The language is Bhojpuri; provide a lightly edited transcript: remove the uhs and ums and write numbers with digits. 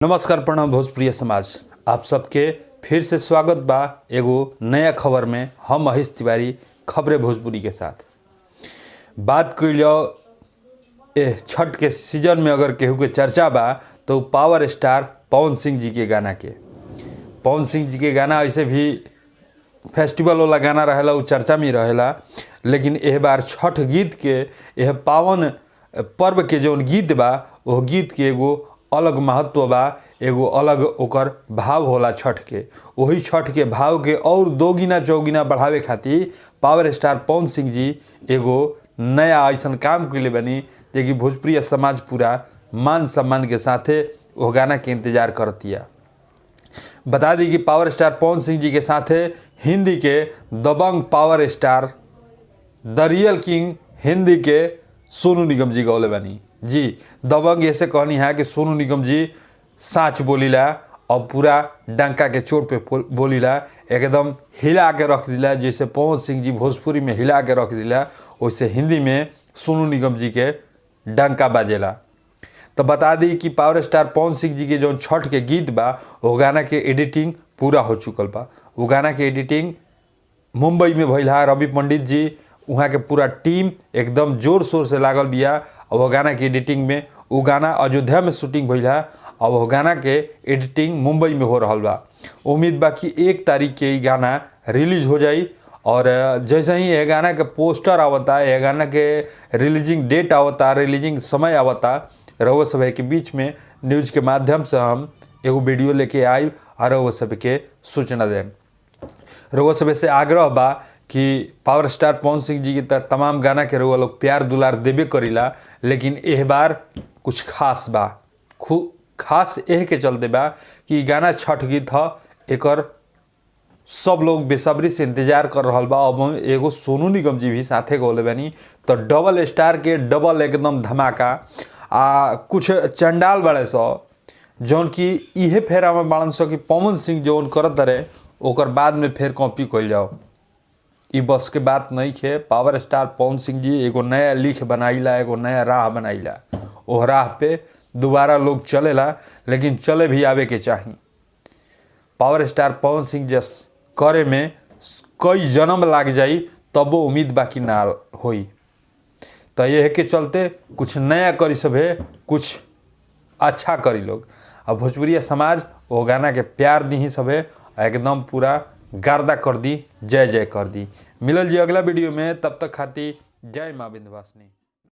नमस्कार, प्रणाम भोजप्रिय समाज, आप सबके फिर से स्वागत बा एगो नया खबर में। हम महेश तिवारी खबरें भोजपुरी के साथ बात कर लियो। ए छठ के सीजन में अगर केहू के चर्चा बा तो पावर स्टार पवन सिंह जी के गाना के। पवन सिंह जी के गाना ऐसे भी फेस्टिवल वाला गाना रहेला, उ चर्चा में रहेला, लेकिन एह बार छठ गीत के, यह पावन पर्व के जौन गीत बा, वह गीत के एगो अलग महत्व बा, एगो अलग ओकर भाव होला छठ के। वही छठ के भाव के और दोगुना चौगुना बढ़ावे खातिर पावर स्टार पवन सिंह जी एगो नया ऐसन काम कैले बनी जेकि भोजपुरी समाज पूरा मान सम्मान के साथे वो गाना के इंतजार करतिया। बता दी कि पावर स्टार पवन सिंह जी के साथे हिंदी के दबंग power star, the real king Hindi के सोनू निगम जी गौले बानी जी। दबंग ऐसे कहनी है कि सोनू निगम जी साँच बोलीला और पूरा डंका के चोट पे बोलीला, एकदम हिला के रख दिला। जैसे पवन सिंह जी भोजपुरी में हिला के रख दिला, वैसे हिंदी में सोनू निगम जी के डंका बाजेला। तो बता दी कि पावर स्टार पवन सिंह जी के जो छठ के गीत बा, वो गाना के एडिटिंग पूरा हो चुकल बा। वो गाना के एडिटिंग मुंबई में भइल है। रवि पंडित जी, वहाँ के पूरा टीम एकदम जोर शोर से लागल बिया और वो गाना के एडिटिंग में। वो गाना अयोध्या में शूटिंग भइल है और वो गाना के एडिटिंग मुंबई में हो रहा बा। उम्मीद बा कि 1 तारीख के ई गाना रिलीज हो जाई और जैसे ही यह गाना के पोस्टर आवता, यह गाना के रिलीजिंग डेट आवता, रिलीजिंग समय आवता, रउआ सब के बीच में न्यूज़ के माध्यम से हम एगो वीडियो लेके आइब और रउआ सबके सूचना देम। रउआ सब से आग्रह बा कि पावर स्टार पवन सिंह जी के तमाम गाना के रउआ लोग प्यार दुलार देबे करीला, लेकिन एह बार कुछ खास बा। खास एह के चलते बा कि गाना छठ गीत ह, एकर सब लोग बेसब्री से इंतजार कर रहा बा। अब एगो सोनू निगम जी भी साथे गौले बानी, तो डबल स्टार के डबल एकदम धमाका। आ कुछ चंडाल बड़े सो जौन कि इहे फेरा में बाड़न सो कि पवन सिंह जौन करत रहे ओकर बाद में फिर कॉपी कइल जाओ। ई बस के बात नहीं है। पावर स्टार पवन सिंह जी एगो नया लिख बनाइला, एगो नया राह बनाइला, ओह राह पे दोबारा लोग चलेला, लेकिन चले भी आवे के चाही। पावर स्टार पवन सिंह जस करे में कई जन्म लाग जाई तबो उम्मीद बाकी ना होई। तो यह के चलते कुछ नया करी सभे, कुछ अच्छा करी लोग। अब भोजपुरिया समाज वो गाना के प्यार दी सभे, एकदम पूरा गर्दा कर दी, जय जय कर दी। मिलल जी अगला वीडियो में, तब तक खाती जय माँ विंध्यवासिनी।